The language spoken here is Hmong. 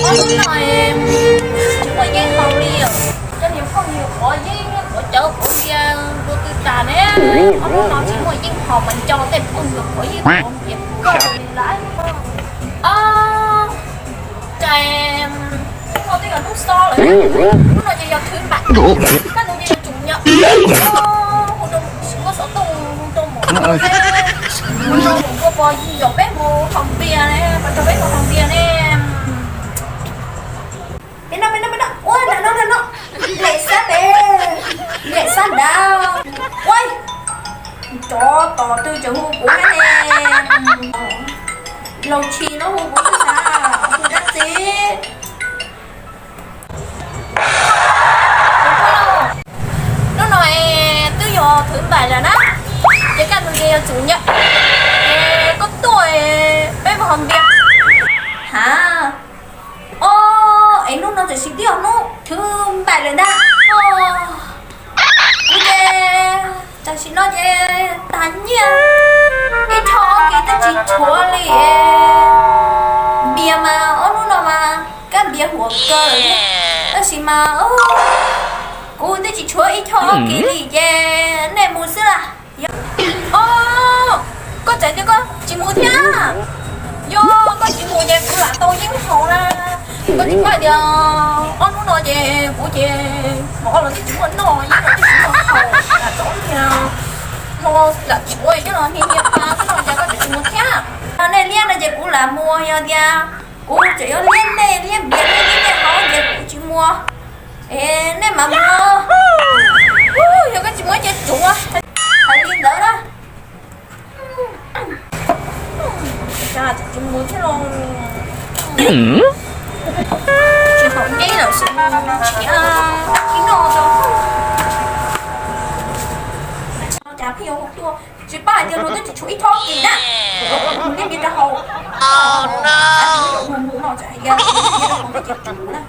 Ob hnub no tsis muaj yeeb haus li, cov niag phooj ywg quav yeeb quav cawv quav npias dua twg tas ne. Ob hnub no tsis muaj yeeb haus mas nco tej phooj ywg quav yeeb quav npias kawg li lawm. Ob, cas hnub no twb yog hnub xob lawm, hnub no ces yog thứ bảy, kaj ntug ces yog chủ nhật. Hu rau sim muab xov tooj rau mus, hu rau mus ua pos yog peb mus haus npias ne, pos yog peb mus haus npias ne. Peb no, peb no, peb no, ua nram no, nram no, lem sab pem, lem sab nrad. Ua, tsov tom twg tseem hu kuv thiab ne. Laus tshis no hu kuv xwb xav hu dab tsi. Hnub no twb yog thứ bảy lawm na, ces kaj ntug ces yog chủ nhật, es koj tuaj peb mus haus npias. Ha, o, es hnub no tam sim twb yog hnub thứ bảy lawm ntag. Kuv ces tam sim no ces tag nyiaj ib choj ob kev twb tsis tshuav li. Npias mas ob hnub no mas kab npias huam kawg li, tab sis mas kuv twb tsis tshuav ib choj ob kev li ces nej mus xwb las. O, koj tseem tias koj tsis mus thiab? Yog koj tsis mus ces kuv lam tau yeeb haus na. Koj tsis paub tias ob hnub no ces kuv ces mov los twb tsis muaj noj, yeeb los twb tsis muaj haus, lam tau tiag, hmo lam tshuav coj los hnia hnia pa xwb no ces koj tseem tsis mus thiab? Nej liab no ces kuv lam mus, yog tias kuv tseem yuav liab nej, liab npias nej, liab nej haus ces kuv tsis mus. Es nej mam mus. Yog koj tsis mus ces tsum, hais li ntawd na. Cas tsis mus thiab los? Tsis haus yeeb lawm xwb, tsis noj tau. Cas pheej yuav hu tuaj, tsis paub hais tias luag twb tsis tshuav ib thob kis na. Mus liab npias rau hauv. Mus mus no tseem hais tias mus liab npias rau hauv thiab ces tsum na.